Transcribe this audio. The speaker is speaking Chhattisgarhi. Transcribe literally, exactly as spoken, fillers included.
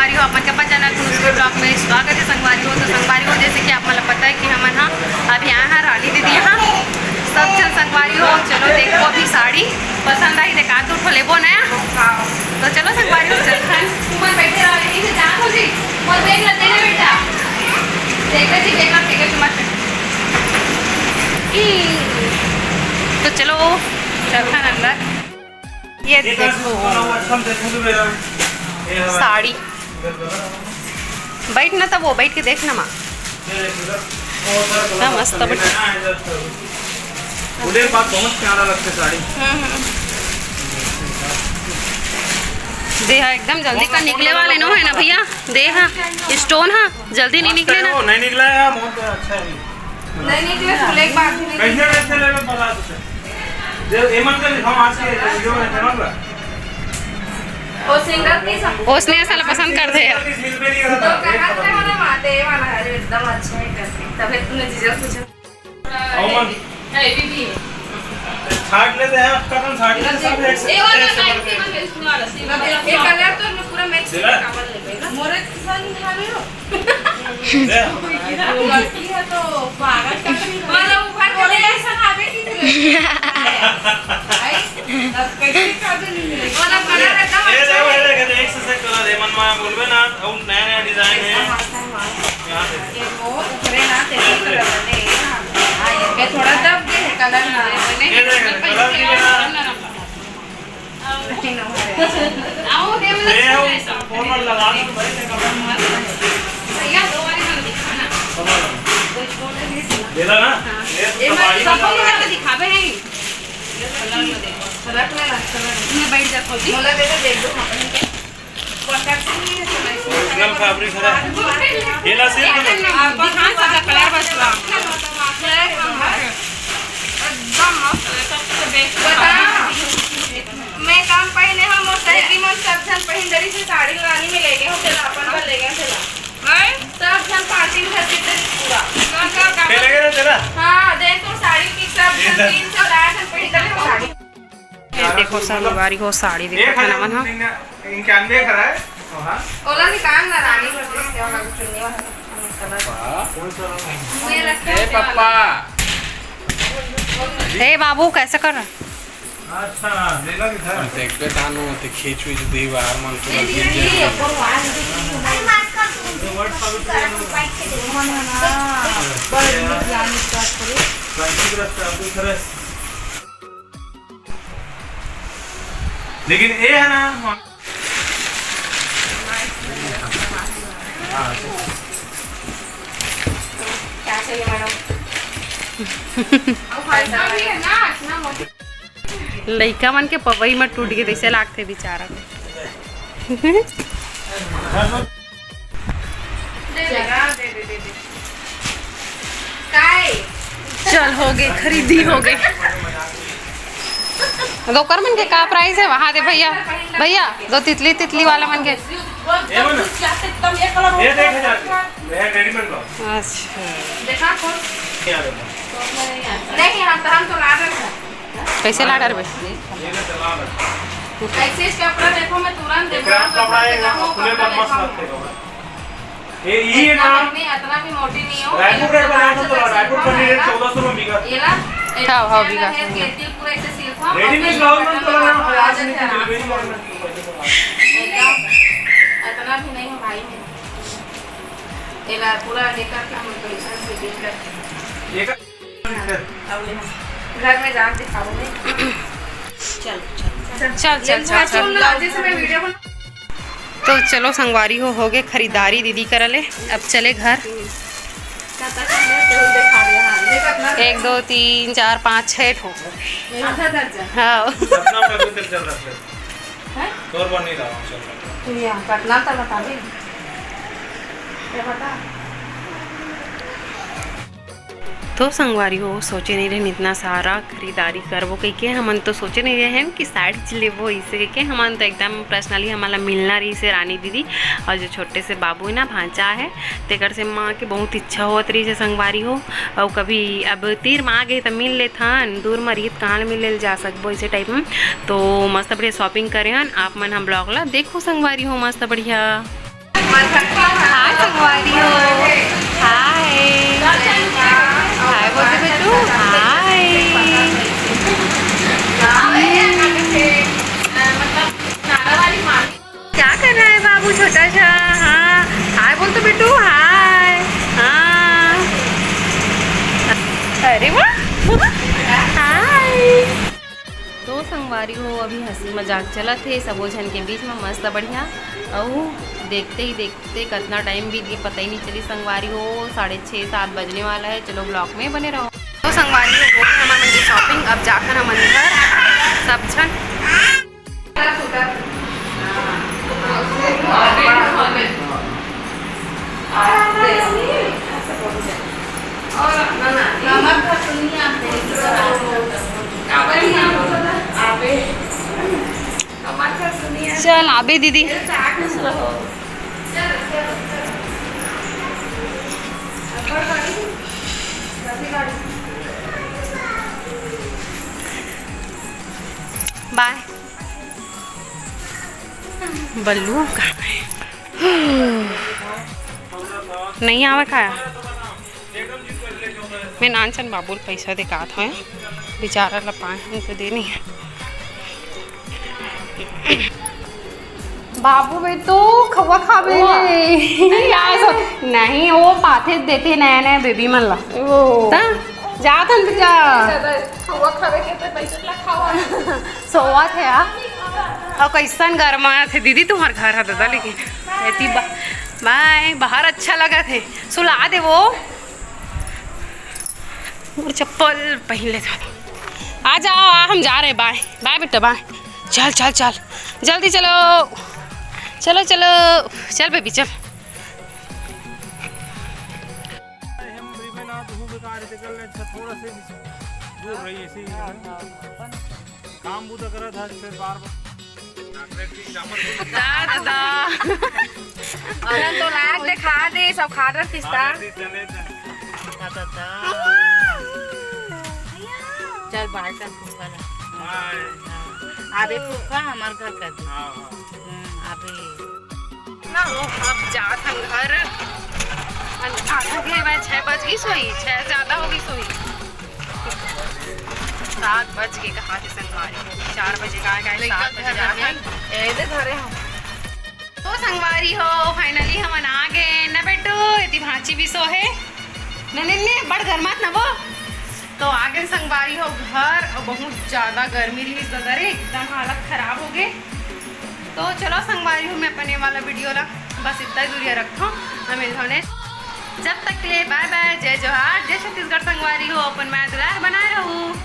संगवारी हो, आप मन के अपन चैनल खुशबू ब्लॉग में स्वागत है। संगवारी हो, तो संगवारी हो, जैसे कि आप मन ला पता है कि हमन हा अभी आए हैं रानी दीदी यहाँ, सब झन संगवारी हो। चलो देखो अभी साड़ी पसंद आई, देखा दू ठो लेबो नया। तो चलो संगवारी हो, चलथन। तुमन बैठे रहो, यहीं से जान हो जी। और देख ले, देख ले बेटा, देख ले जी, देख ले, देख ले, मत। ई, तो चलो चलथन अंदर। ये देखो, साड़ी। बैठ ना, तब वो बैठ के देख ना माँ। हाँ, मस्त बैठ। उधर बात बहुत प्यारा लगता है साड़ी। हम्म, हम्म। दे हा, एकदम जल्दी का निकले वाले नो है ना भैया। दे हा, स्टोन हा, जल्दी नहीं निकले ना। नहीं निकला है, बहुत अच्छा है। नहीं, नहीं, तुम्हें फूले एक बार भी नहीं। कैसे, कैसे लेवे बता दो सर। जे एमन के हम आज के वीडियो में चैनल पर। ओ सिंगर की सब। ओसने साला पसंद कर दे यार। सिंगर की सील पे नहीं तो रहता। कहाँ से वाला माते वाला है, एकदम अच्छा है करते। तभी तुमने जीजा पूछा। अमन। है, ये भी है। छाट लेते हैं, कटन छाट लेते हैं, सब एक से, ये वाला एक से बढ़ के। ये कलर तो पूरा मैच दिला? मोरे पसंद था मेरे। लड़की है तो पागल का भी मतलब ऊपर के लिए ऐसा खावे की तुझे। आई, अब कैसे खावे नहीं मिले? वाला बड़ा रहता है। ये देखो, ये देखो, एक से एक कलर है, मन माया बोलबे ना, अब नया नया डिजाइन है। यहाँ देखो। ये वो ऊपरे ना, देखो कलर बने। हाँ, ये थोड़ा दब गए हैं कलर में। ये देखो, कलर भी है ना। आओ, दे, मतलब, ये आओ, ऐसा। फोन वाला लगा दो भाई, मैं कपड़ा मंगा दूँ। भैया, दो वाली वाला दिखा ना। कपड़ा लगा। दे ना? हाँ। ये ये तो मैं बारी सब वाला वाला है। दिखावे है। रख ले ना, रख ले। मैं बैठ जा, खोजी। बोला, दे दे, देख दो, हाँ। ओरिजिनल फैब्रिक है। ये ला सिल्क में। हाँ, सब कलर बस ला। एकदम मस्त है, सबसे बेस्ट। मैं काम पहिने हम और सहेली मन सब झन पहिन डरी से साड़ी रानी में ले गए हो, तेला अपन बर ले गए हो, तेला। हैं? सब झन पार्टी में घर के पूरा। के लगे रे तेला? हाँ, देख तो साड़ी की सब झन तीन से चार झन पहिन डरी हो साड़ी। ये देखो संगवारी हो, साड़ी दिखत है ना मन हा। इनके अंडे खड़ा है। हाँ। ओला निकाल ना रानी, वो चुन्नी वाला। वाह। ये रखे ए हो पापा। ए बाबू, कैसे कर रहा? अच्छा, लेला किधर? हम देखबे तानू, ते खींच उच दी बाहर मन के ये, ये, ये, ये, ऊपर वाला। बड़ जाने का करे। लेकिन ये है ना, क्या चाहिए मैडम? लइका मन के पवई म टूट गे तइसे लागथे बेचारा के। चल, हो गए, खरीदी हो गए। अगर ओकर मन के का प्राइस है, वहाँ दे भैया। भैया, दो तितली, तितली वाला मन के। ये देख हजार के, ये है रेडीमेड ब्लाउज। अच्छा। देखा कौन? क्या देखा? नहीं, हम तो, हम तो ला रहे हैं। कैसे ला डरबे? ये तो चला रहे। ऐसे इसके ऊपर देखो, मैं तुरंत एक ग्राम कपड़ा है, खुले पर मस्त लगते हैं। ये, ये ना। नहीं, इतना भी मोटी नहीं हो। रायपुर रेट बना दो तो, रायपुर पन्नी रेट चौदह सौ में बिका। ये ला, हाँ, हाँ, बिका। ये पूरा ऐसे सिल्क हो। रेडीमेड ब्लाउज में तो लगा, आज नहीं, डिलीवरी बॉय में। एकदम, इतना भी नहीं हो भाई, मैं। ये ला, पूरा लेकर के हम लोग इधर से डील करते हैं। ये का घर में जाके दिखाऊंगी। चल, चल, चल, चल, चल। जैसे मैं वीडियो बना तो चलो संगवारी हो, हो गए खरीदारी दीदी करा ले, अब चले घर। एक, दो, तीन, चार, पाँच, छः ठो। हाँ। तोर बनी रहा, चल। पटना तो बता दे। तो संगवारी हो, सोचे नहीं रहेन इतना सारा खरीदारी करबो कहिके। हमन तो सोचे नहीं रहेन कि साड़ी लेबो इसे कहिके। हमन तो एकदम पर्सनली हमन ला मिलना रहिसे रानी दीदी और जो छोटे से बाबू है ना, भांचा है, तेकर से माँ के बहुत इच्छा होत रहिसे संगवारी हो। और कभी अब तीर में आ गए तो मिल लेथन, दूर में रहित कहाँ ले मिले जा सकबो इसे टाइप में। तो मस्त बढ़िया शॉपिंग करे हन, आप मन हम ब्लॉग ला देखो संगवारी हो, मस्त बढ़िया। हाय संगवारी हो, हाय। हाय बोलते बेटू, हाय। क्या कर रहा है बाबू छोटा सा? हाँ, हाय बोल तो बेटू, हाय। हाँ, अरे वाह, हाय। तो संगवारी हो, अभी हंसी मजाक चलत हे सबो झन के बीच में, मस्त बढ़िया। अउ देखते ही देखते कतना टाइम बीत गए, पता ही नहीं चली संगवारी हो, साढ़े छः सात बजने वाला है। चलो vlog में बने रहो। तो संगवारी हो, हो गए हमारे मन की shopping। अब जाकर हम अंदर सब झन चल आबे दीदी। बाय। बल्लू कहाँ है? नहीं आवे खाया। मैं नानचन बाबू ल पैसा दिखात हवे, बेचारा ला पाए हम तो दे नहीं। बाबू बे तो खवा खाबे। नहीं, वो पाथे देथे नया नया बेबी मन ला। ओ। ता? जात हन बेटा। खवा खाबे के तो पैसा ला खावा। सोवत हे आ। अउ कैसन गरमात हे दीदी तुम्हार घर ह दादा, लेकिन एती बा-, बाय, बाहर अच्छा लगत हे। सुला दे वो। मोर चप्पल पहन ले था। आ जाओ, आ, हम जा रहे, बाय। बाय बेटा, बाय। चल, चल, चल। जल्दी चलो। चलो, चलो। चल बेबी, चल। हम रिबन आ, तू बेकार से कर ले, अच्छा, थोड़ा से भी दूर रही, ऐसे ही है ना। काम बूता करत हस, फिर बार बार। दा, दा, दा। अरे तो लाग दे, खा दे, सब खा रहे किस्ता। चल बाय, चल फूफा ला। बाय। हाँ। आबे फूफा, हमार घर कर दे। हाँ, हाँ। हम्म, आबे। ना हो, अब जात हन घर। आधा घे में छः बज गई सोई, छः ज्यादा हो गई सोई। सात बज के कहा थे संगवारी, चार बजे का, का लइका सात बजे घर जात हन। ए, दे धरे हम। तो संगवारी हो, finally हमन आ गए न बेटू, एती भांची भी सो है। न, न, न, बड़ गरमात न वो। तो आ गए संगवारी हो घर, और बहुत ज्यादा गर्मी रही दादा रे, एकदम हालत खराब हो गए। तो चलो संगवारी हो, मैं अपने वाला video ला बस इतना ही दूरिया रखता हूँ, मैं मिलता हूँ next। जब तक के लिए bye bye, जय जोहार, जय छत्तीसगढ़ संगवारी हो, अपन मया दुलार